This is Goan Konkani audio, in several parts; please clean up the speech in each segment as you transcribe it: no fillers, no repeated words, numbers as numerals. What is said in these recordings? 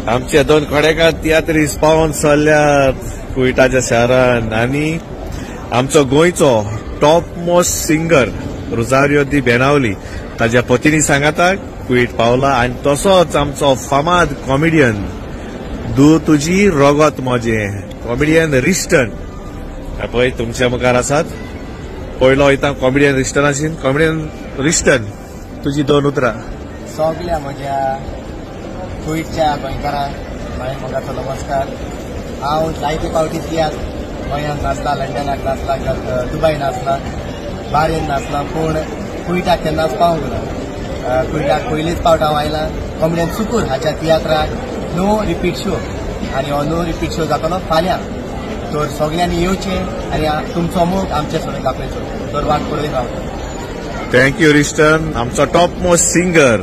आमचे दोन खडेकार तियात्रीस पावन सरल्यात कुयटाच्या शारान आनी आमचो गोंयचो top most singer Rosario de Benaulim ताज्या पतीनी सांगाता कुयट पावला आनी तसोच आमचो फामाद कॉमेडियन दू तुजी रोगत म्हजें कॉमेडियन रिस्टन पळय तुमच्या मुखार आसात. पयलो वयता कॉमेडियन रिस्टनाशीन. कॉमेडियन रिस्टन, तुजी दोन उतरां. सगल्या म्हज्या कुयटच्या गोंयकारांक म्हाज्या मोगाचो नमस्कार. हांव जायते फावटी तियात्र गोंयांत नाचला, लंडनाक नाचला, दुबय नाचला, बारेन नाचला, पूण कुयटाक केन्नाच पावूंक ना. कुयटाक पयलीच फावट हांव आयला कॉमेडियन सुकूर हाच्या तियात्राक नो रिपीट शो, आनी हो नो रिपीट शो जातलो फाल्यां. तर सगल्यांनी येवचें आनी तुमचो मोग आमचे सगळे दाखयचो. तर वाट पळयत रावता. Thank you Riston. आमचो top most singer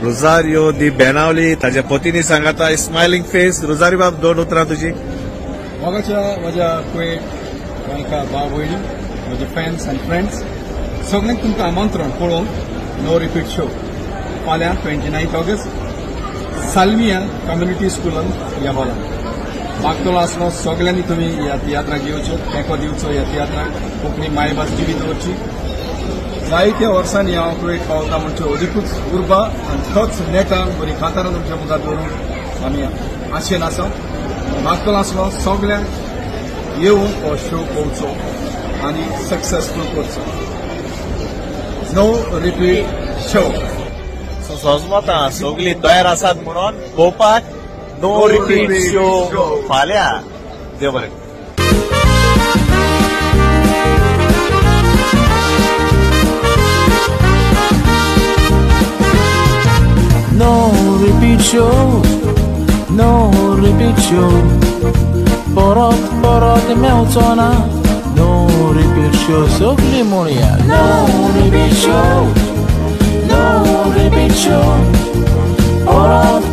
Rosario de Benaulim ताज्या पतीनी सांगाता स्मायलिंग फेस. रोजारियो बाब, दोन उतरां तुजी. मोगाच्या म्हज्या कुवेट गोंयकार भाव भयणी, म्हजे फॅन्स आनी फ्रेंड्स सगळ्यांक तुमकां आमंत्रण पळोवंक नो रिपीट शो फाल्यां 29 ऑगस्ट साल्मिया कम्युनिटी स्कुलान ह्या हॉलान मागतलो आसलो. सगळ्यांनी तुमी ह्या तियात्राक येवच्यो, तेंको दिवचो. ह्या तियात्राक कोंकणी मायभास जिवी दवरची. जायत्या वर्सांनी हांव कुवेट पावता म्हणचे अदिकूच उर्बा आनी थोच नेटान बरी खातारां तुमच्या मुखार दवरून आमी आशेन आसा. मागतलो आसलो सगळ्यांक येवन हो शो पळोवचो आनी सक्सेसफूल करचो. No repeat show. सजमता सगळीं तयार आसात म्हणून पळोवपाक नो रिपीट शो फाल्यां. देव बरें. No repeat show, no repeat show. परत परत मेवचो ना. No repeat show, सगळीं म्हणया. No repeat show, no repeat show. परत